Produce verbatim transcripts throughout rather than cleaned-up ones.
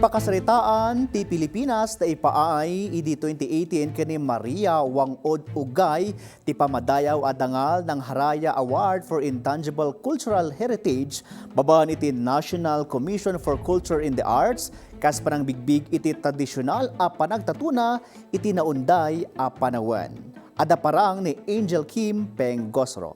Pakasaritaan ti Pilipinas ta ipaay idi twenty eighteen ken ni Maria Wang-Od Ugay ti pamadayaw a dangal nang Haraya Award for Intangible Cultural Heritage babaen iti National Commission for Culture and the Arts kas panangbigbig iti tradisyonal a panagtatuna iti naunday a panawen. Adda parang ni Angel Kim Pengosro.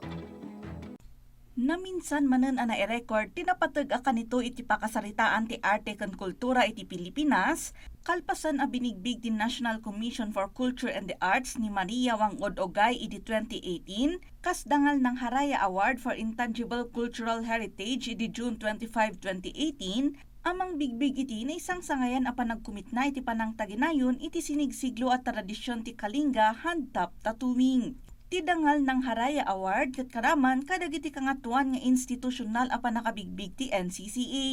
Naminsan manen a nairecord ti napateg a kanito iti pakasaritaan ti arte ken kultura iti Pilipinas, kalpasan a binigbig ti National Commission for Culture and the Arts ni Maria Wang-Od Ugay idi twenty eighteen, kas dangal nang Haraya Award for Intangible Cultural Heritage idi June twenty-five, twenty eighteen, a mangbigbig iti naisangsangayan a panagkumitna iti panangtaginayon iti sinigsiglo a tradisyon ti Kalinga hand tap tattooing. Ti dangal nang Haraya Award ket karaman kadagiti kangatoan nga institusyonal a pannakabigbig ti N C C A.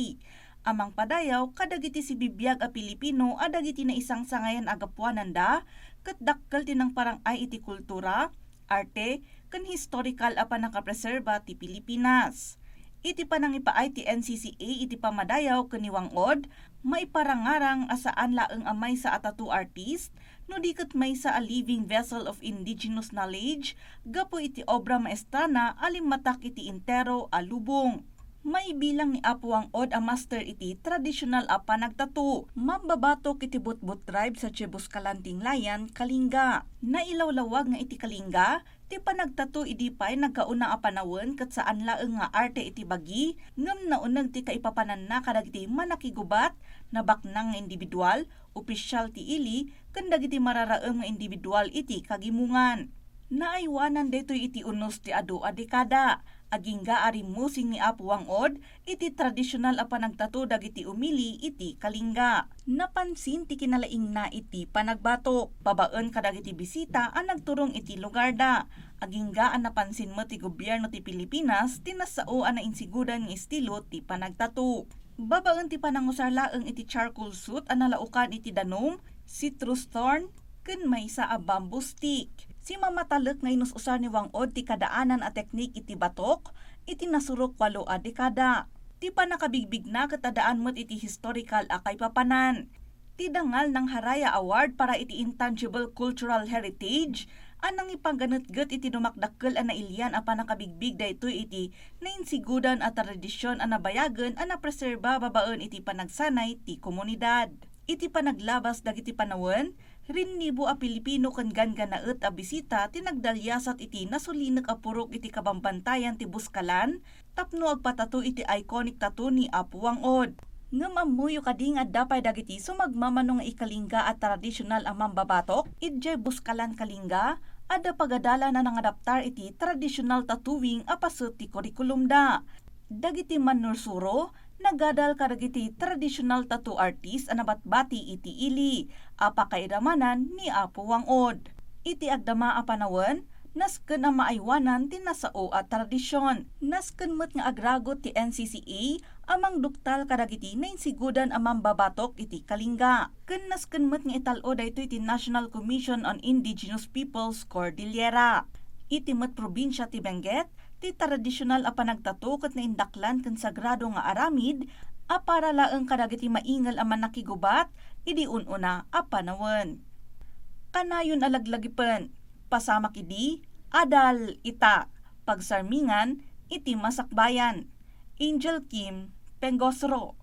A mangpadayaw kadagiti sibibiag a Pilipino a dagiti naisangsangayan a gapuananda ket dakkel ti nangparang-ay iti kultura, arte, ken historikal a pannakapreserba ti Pilipinas. Iti panangipaay ti N C C A iti pamadayaw ken ni Wang-Od, maiparangarang a saan laeng a maysa a tattoo artist, no di ket maysa a living vessel of indigenous knowledge gapu iti obra maestrana a limmatak iti entero a lubong. Maibilang ni Apo Wang-Od a master iti tradisyonal a panagtattoo. Mambabatok iti Butbut tribe sadiay Buscalan ti Inglayan, Kalinga. Nailawlawag nga iti Kalinga, ti panagtattoo idi pay nagkauna a panawen ket saan laeng nga arte iti bagi, ngem nauneg ti kaipapananna kadagiti manakigubat, nabaknang nga individual, opisyal ti ili, ken dagiti mararaem nga individual iti kagimongan. Naaywanan daytoy iti unos ti adu a dekada, agingga a rimmusing ni Apo Wang-Od iti tradisyonal a panagtattoo dagiti umili iti Kalinga. Napansin ti kinalaingna iti panagbatok, babaen kadagiti bisita a nagturong iti lugarda. Agingga a napansin met ti gobierno ti Pilipinas ti nasao a nainsigodan nga estilo ti panagtattoo. Babaen ti panangusar laeng iti charcoal soot a nalaokan iti danum, citrus thorn, ken maysa a bamboo stick. Simamatalek nga inus-usar ni Wang-Od ti kadaanan a teknik iti batok iti nasurok walo a dekada. Ti pannakabigbigna ket addaan met iti historikal a kaipapanan. Ti dangal nang Haraya Award para iti Intangible Cultural Heritage a nangipaganetget iti dumakdakkel a nailian a pannakabigbig daytoy iti nainsigodan a tradisyon a nabayagen a napreserba babaen iti panagsanay ti komunidad. Iti panaglabas dagiti panawen, rinnibo a Pilipino ken ganggannaet a bisita ti nagdalyasat iti nasulinek a purok iti kabambantayan ti Buscalan tapno agpatattoo iti iconic tattoo ni Apo Wang-Od. Ngem ammoyo kadi nga adda pay dagiti sumagmamano nga ikalingga a tradisyonal a mambabatok idiay Buscalan, Kalinga, adda pagadalan a nangadaptar iti tradisyonal tattooing a paset ti kurikulumda. Dagiti mannursuro, nagadal kadagiti tradisyonal tattoo artist a nabatbati iti ili a pakairamanan ni Apo Wang-Od. Iti agdama a panawen, nasken a maaywanan ti nasao a tradisyon. Nasken met nga agragut ti N C C A a mangduktal kadagiti nainsigodan a mambabatok iti Kalinga. Ken nasken met nga ital-o daytoy ti National Commission on Indigenous Peoples Cordillera. Iti met probinsia ti Benguet, ti tradisyonal a panagtattoo ket naindaklan ken sagrado nga aramid a para laeng kadagiti maingel a mannakigubat idi un-una a panawen. Kanayon a laglagipen, pasamak idi, adal ita, pagsarmingan iti masakbayan. Angel Kim, Pengosro.